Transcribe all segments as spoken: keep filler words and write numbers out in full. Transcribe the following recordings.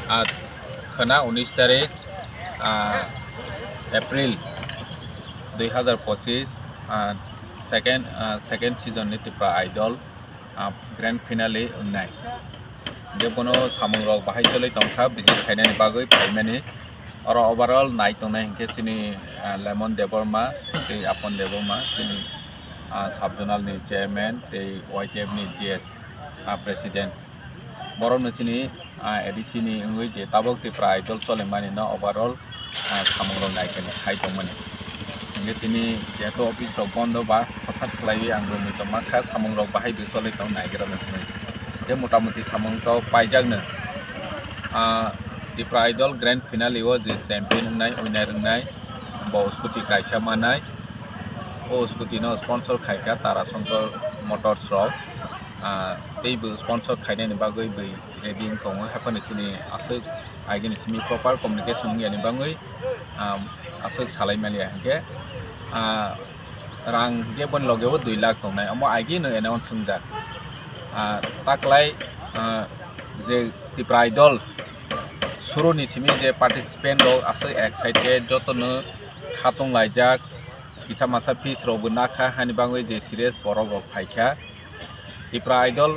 Ah, khwna unis tarik, ah, April dui hazar pochis, ah, second, ah, second season ni Tipra Idol, ah, grand finale wngnai. Je bono samung rok bahai choli tongkha, visit khainani bagwi phaimani. Oro overall nai tongnai hinkhe chini, ah, Lemon Debbarma tei Apon Debbarma, chini, ah, sub zonal ni chairman tei Y T F ni G S, ah, president. Borokno chini, ah, A D C ni wngwi je tabok Tipra Idol cholimani no overall, ah, samung rok nai khe khai tongmani. Hinkhe tini jehetu office rok bondo ba hothat khlaiwi ang romwi tongma kha, samung rok bahai bo choli tong nai gra hwnwi. Tei mota moti samung to paijak no. Ah, Tipra Idol grand finale o je champion wngnai, winner wngnai, bo scooty kaisa manai. O scooty no sponsor khai kha Tara Shankar Motors rok. Ah, tei bo sponsor khainani bagwi bo ready wng tongo, haphano chini aswk agini simi proper communication wngya ni bagwi, ah, aswk salai maliya hinkhe, ah, rang hinkhe boni loge o dui lakh tongnai, omo agino announce wngjak. Ah, taklai, ah, je Tipra Idol suru ni simi je participant rok aswk excited, jotono khatung laijak, kisa masa fees rok bo nakha, hani bagwi je serious borok rok phaikha. Tipra Idol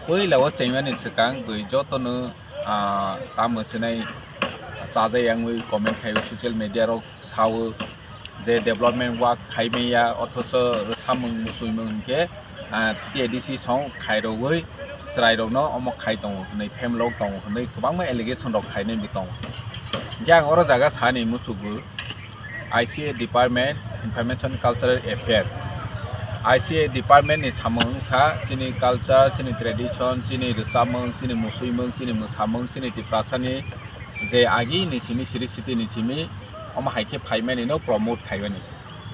puila o chengmani swkang bwi jotono, ah, tamo swnai chajai yangwi comment khaio, social media rok sao je development work khai manya, othocho rwsamung musuimung hinkhe, ah, T A D C song khairogwi chwrairokno omo khai tongo hwnwi, family rok tongo hwnwi kwbangma allegation rok khainai bo tongo. Hinkhe ang oro jaga sani muchukgo. I C A department, Information Cultural Affair. I C A department ni samung wngkha chini culture, chini tradition, chini rwchapmung, chini musuimung, chini mwsamung, chini Tiprasani je agini simi, siri siti ni simi, omo hai khe phaimani no promote khaimani.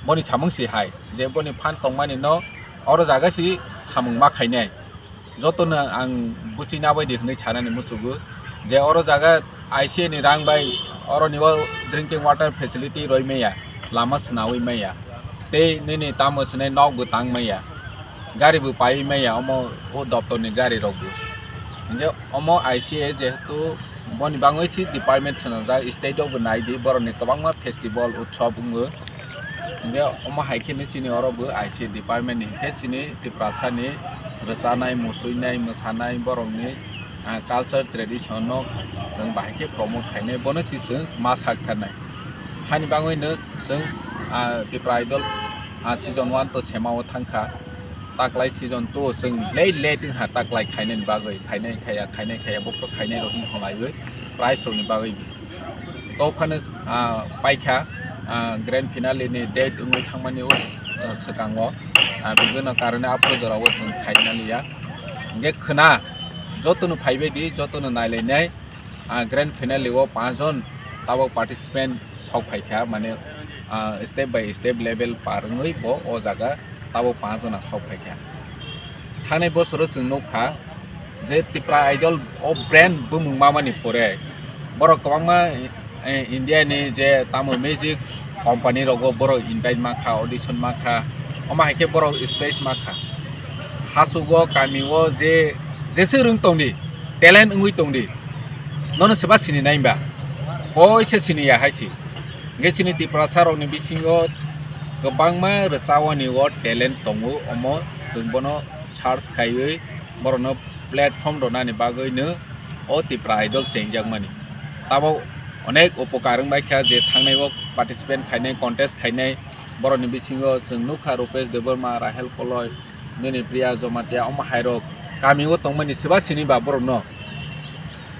Boni samung si hai je boni phan tongmani no oro jaga si samung ma khainai. Jotono ang buchina bai di hwnwi sanani muchugo je oro jaga I C A ni rang bai oroni o drinking water facility roi maya, lama swnawi maya, tei nini tamo swnai nok bo tang maya, gari bo paiwi maya, omo o doptor ni gari rok bo. Hinkhe omo I C A jehetu boni bagwi si department swnamjak, state o bo nai di, borok ni kwbangma festival utsob wngo. Hinkhe omo hai khe no chini oro bo I C A department ni hinkhe chini Tiprasa ni rwchanai, musuinai, mwsanai, borok ni, ah, culture tradition no chwng bahai khe promote khainai, bono si chwng ma sak thar nai. Hani bagwi no chwng, ah, Tipra Idol, ah, season one to sema o thang kha, taklai season two chwng late late wngkha taklai khainai ni bagwi, khainai khaya, khainai khaya, bophuru khainai rok hinwi hwnlaiwi prize rok ni bagwi. To phano, ah, paikha, ah, grand finale ni date wngwi thangmani o, ah, swkango, ah, bibhinno karone aphuru jorao chwng khaina liya. Hinkhe khwna jotono phaibai di, jotono nailainai, ah, grand finale o panch jon tabok participant sok phaikha, mane, ah, step by step level par wngwi bo o jaga tabok panch jona sok phaikha. Thangnai bosoro chwng nukha je Tipra Idol o brand bumung mamani pore borok kwbangma, eh, India ni je tamo music company rogo borok invite mankha, audition mankha, omo hai khe borok stage mankha. Hasugo kami o je jese rwng tongdi, talent wngwi tongdi, nono seba sini nai ba? Koi se sini ya hai si. Hinkhe chini Tiprasa rokni bisingo kwbangma rwchawani o talent tongo, omo chwng bono search khaiwi borokno platform rwnani bagwino o Tipra Idol chengjakmani. Tabok onek upokar wngbaikha je thangnai o participant khainai, contest khainai, borokni bisingo chwng nukha Rupesh Debbarma, Rahel Koloi, nini Priya Jamatia, omo hairok kami o tongmani seba sini ba borokno?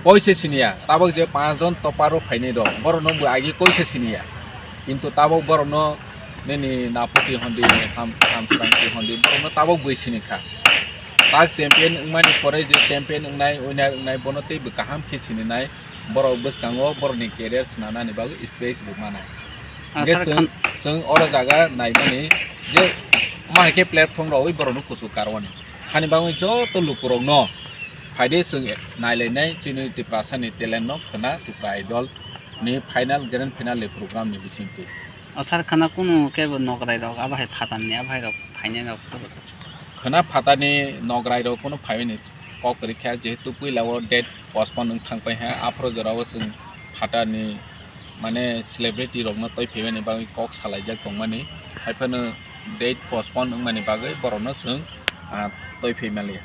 Koi se siniya, tabok je panch jon topper o phainai rok, borokno bo agi koi se siniya. Kintu tabok borokno nini napoti hondi, ham, hamsrangti hondi, borokno tabok bui sinikha. Tak champion wngmani pore je champion wngnai, winner wngnai, bono tei bo kaham khe sininai, borok bwskango borokni career swnamnani bagwi space bo manai. Hinkhe Asar chwng, khan- chwng oro jaga naimani je omo hai khe platform rogwi borokno kuchuk karwani. Hani bagwi joto lukurokno phaide chwng nailainai chini Tiprasani talent no khwna Tipra Idol ni final, grand final ni program ni bisingtwi. O sar khwna kunu kebo nokrai rok abo hai phatar ni abo hai rok phainai rok. Khwna phatar ni nokrai rok kunu phaimani kok kwrwi kha, jehetu puila o date postpone wng thang pai ha, aphuru jora o chwng phatarni mane celebrity rokno twi phaimani bagwi kok salaijak tongmani, haiphano date postpone wngmani bagwi borokno chwng, ah, twi phai manliya.